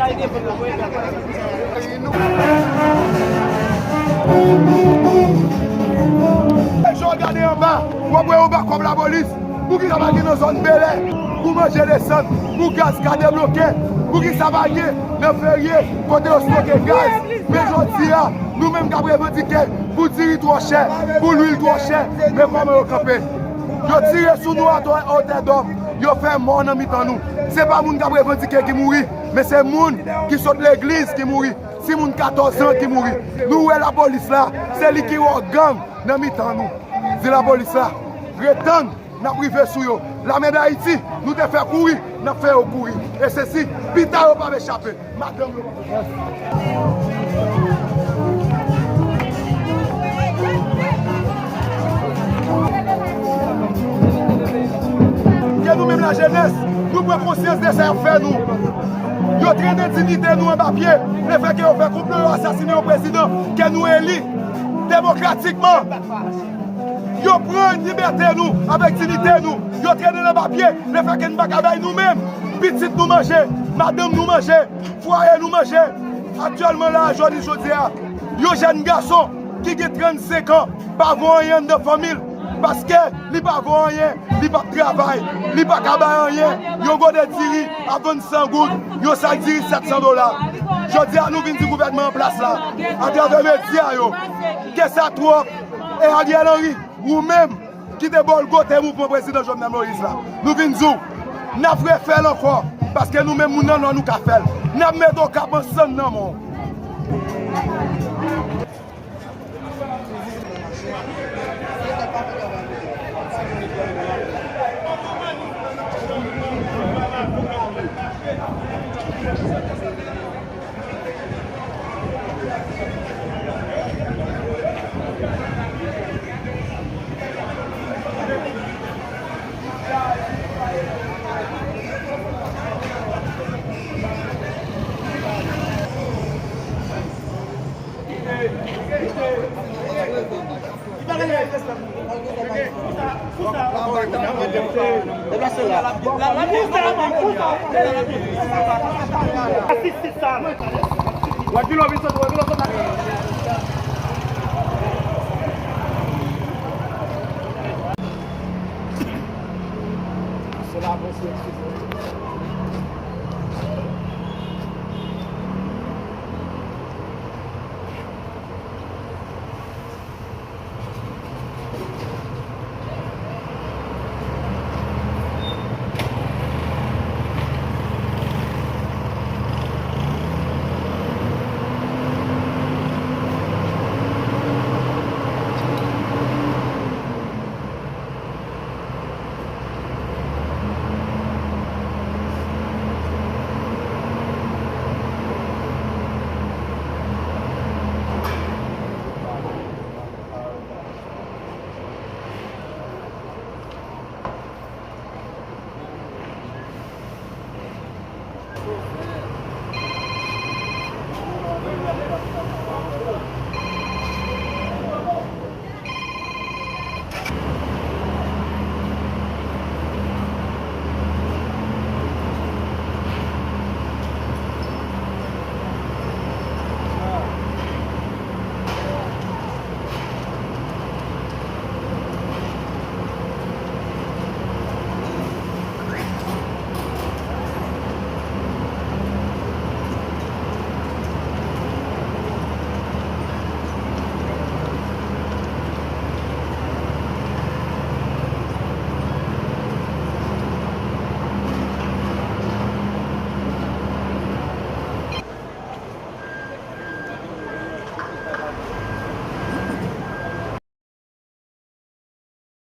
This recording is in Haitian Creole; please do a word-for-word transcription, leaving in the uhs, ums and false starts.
Lè w gade anba, w ap wè yo ba kòb lapolis. Poukisa pa gen nan zòn Bèlè pou manje desann, pou gaz ka debloke? Poukisa pa gen nan Ferye kote yo stoke gaz? Men jodi a, nou menm k ap revandike pou diri twò chè, pou lwil twò chè, men kòman yo kanpe? Yo tire sou nou atò otè dòm, yo fè mò nan mitan nou. Se pa moun k ap revandike ki mouri, men se moun ki sot legliz ki mouri. Timoun katòz an ki mouri. Nou wè lapolis la, se li ki wè gang nan mitan nou. Di lapolis la, ret tann, n ap rive sou yo. Lame Dayiti, nou te fè kouri, n ap fè yo kouri. E se si, pita yo p ap echape. Madanm yo p ap echape. Ke nou menm lajenès, nou pran konsyans de sa y ap fè nou. Yo trennen diyite nou anba pye, lefètke yo fè konplo, yo asasinen yon prezidan ke nou eli demokratikman. Yo pran libète nou avèk diyite nou, yo trennen l anba pye, lefètke n pa ka bay nou menm pitit nou manje, madanm nou manje, fwaye nou manje. Aktyèlman la, jodi, jodi a, yon jèn gason ki gen trannsenk an pa vo anyen anndan fanmi l, paske li pa vo anyen, li p ap travay, li pa ka bay anyen. Yon gode diri a vennsan goud, yon sak diri sèt san dola. Jodi a, nou vin di gouvènman an plas la, atravè medya yo, ke sa twòp. E Ariel Henry, ou menm ki te bòlgote mouvman prezidan Jovenel Moïse la, nou vin di w, n ap refè l ankò, paske nou menm moun nan nò nou ka fè l. N ap mete w kap an sann nan men w.